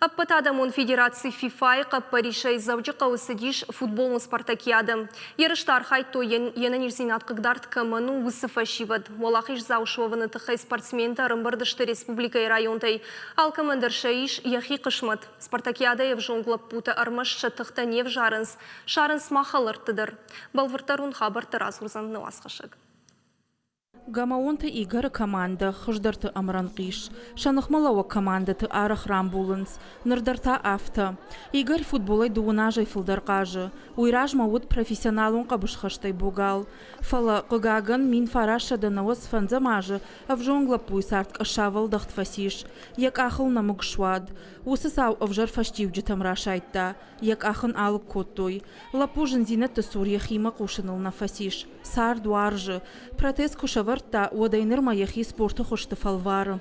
Ӕппӕтадӕмон федераци ФИФА-йы хъӕппӕрисӕй Дзӕуджыхъӕуы цыдис футболон спартакиадӕ. Ерысты архайдтой, йе нӕниздзинад хъыгдард кӕмӕн у, уыцы фӕсивӕд. Уӕлахиздзау суӕвыны тыххӕй спортсментӕ ӕрӕмбырд сты республикӕйы районтӕй. Алкӕмӕн дӕр сӕ ис йӕхи хъысмӕт. Спартакиадӕйы ӕвзонг лӕппутӕ ӕрмӕст сӕ тыхтӕ не взарынц, сарынц ма хӕлӕртты дӕр. Бӕлвырддӕр уын хабӕрттӕ радзурдзӕн нӕ уацхӕссӕг. Гамаонты Игоры командӕ хуыздӕрты ӕмрӕнхъ ис. Сӕ ныхмӕлӕууӕг командӕты арӕх рамбулынц. Ныр дӕр та афтӕ. Игорь футболӕй дыууын азӕй фылдӕр хъазы. Уый размӕ уыд профессионалон хъӕбысхӕстӕй богал. Фӕлӕ, хъыгагӕн, 1995 азы ӕвзонг лӕппуйы цард къӕссавӕлдӕхт фӕцис. Йӕ къахыл нӕмыг суад. Уыцы цау ӕвзӕр фӕстиуджытӕм расайдта. Йӕ къах ын алыг кодтой. Лӕппу зындзинӕдты цур йӕхимӕ хъусыныл нӕ фӕцис. Цард уарзы. Протез куы сӕвӕрдта, уӕдӕй нырмӕ йӕхи спорты хуызты фӕлвары.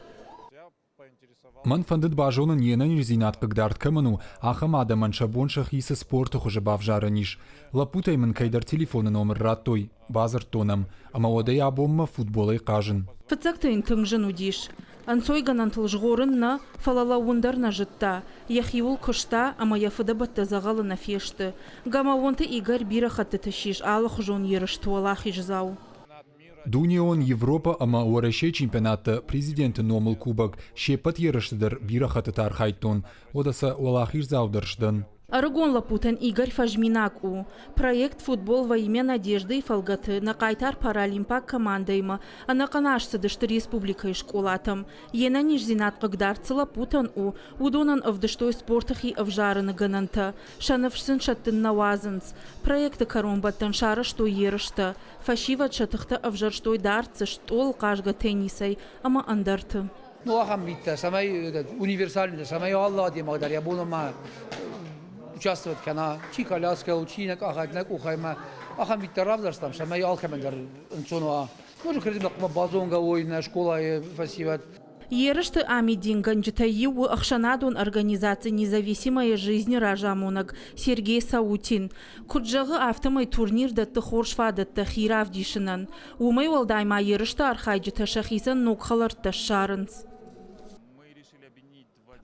Мӕн фӕндыд базонын, йе нӕниздзинад хъыгдард кӕмӕн у, ахӕм адӕмӕн сӕ бон сӕхи цы спорты хуызы бавзарӕн ис. Лӕппутӕй мын кӕйдӕр телефоны номыр радтой, бадзырдтон ӕм, ӕмӕ уӕдӕй абонмӕ футболӕй хъазын. Фыццӕгты йын тынг зын уыдис. Ӕнцойгӕнӕнтыл згъорын нӕ, фӕлӕ лӕууын дӕр нӕ зыдта. Йӕхиуыл куыста ӕмӕ йӕ фыдӕбӕттӕ дзӕгъӕлы нӕ фесты. Гамаонты Игорь бирӕ хӕттыты ссис алыхуызон ерысты уӕлахиздзау. Дунеон, Европӕ ӕмӕ Уӕрӕсейы чемпионатты президенты номыл кубок се ппӕт ерысты дӕр бирӕ хӕттыты архайдтон, уӕдӕ сӕ уӕлахиздзау дӕр сдӕн. Ӕрыгон лӕппутӕн Игорь фӕзминаг у. Проект «Футбол во имя надежды»-йы фӕлгӕты нӕ хъайтар паралимпаг командӕимӕ ӕнӕхъӕн аз цыдысты республикӕйы скъолатӕм. Йе нӕниздзинад хъыгдард цы лӕппутӕн у, уыдонӕн ӕвдыстой спорты хи ӕвзарыны гӕнӕнтӕ. Сӕ ныфс сын сӕттын нӕ уадзынц. Проекты кӕронбӕттӕн сарӕзтой ерыстӕ. Фӕсивӕд сӕ тыхтӕ ӕвзӕрстой дӕрддзӕст, стъолыл хъазгӕ теннисӕй ӕмӕ ӕндӕрты. Ну, ахӕм миттӕ, цӕмӕй универсальный, цӕмӕй алы адӕймаг дӕр йӕ бон ма участвовать кӕна, чи коляскӕйыл, чи нӕ къахӕй, нӕ къухӕй ма ахӕм миттӕ равзӕрстам, цӕмӕй алкӕмӕн дӕр ӕнцон уа. Может, кӕрӕдзимӕ хъуамӕ базонгӕ уой нӕ скъолайы фӕсивӕд. Ерысты амидингӕнджытӕй иу у ӕхсӕнадон организаци «Независимая жизнь» разамонӕг Сергей Саутин. Куыд зӕгъы, афтӕмӕй турнир дӕтты хорз фадӕттӕ хи равдисынӕн. Уымӕй уӕлдай ма ерысты архайджытӕ сӕхицӕн ног хӕлӕрттӕ ссарынц.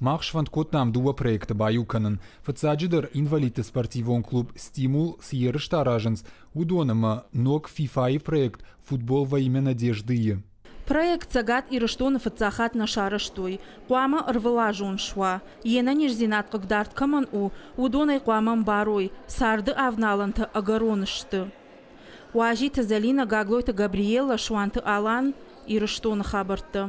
Мах сфӕнд кодтам дыууӕ проекты баиу кӕнын. Фыццаджыдӕр, инвалидты спортивон клуб «Стимул» цы ерыстӕ аразынц, уыдон ӕмӕ ног ФИФА-йы проект «Футбол во имя надежды»-йы. Проект Цӕгат Ирыстоны фыццаг хатт нӕ сарӕзтой. Хъуамӕ ӕрвылазон суа. Йе нӕниздзинад хъыгдард кӕмӕн у, уыдон ӕй хъуамӕ ӕмбарой, царды авналӕнтӕ ӕгӕрон сты. Уазиты Зӕлинӕ, Гаглойты Габриелла, Суанты Алан, Ирыстоны хабӕрттӕ.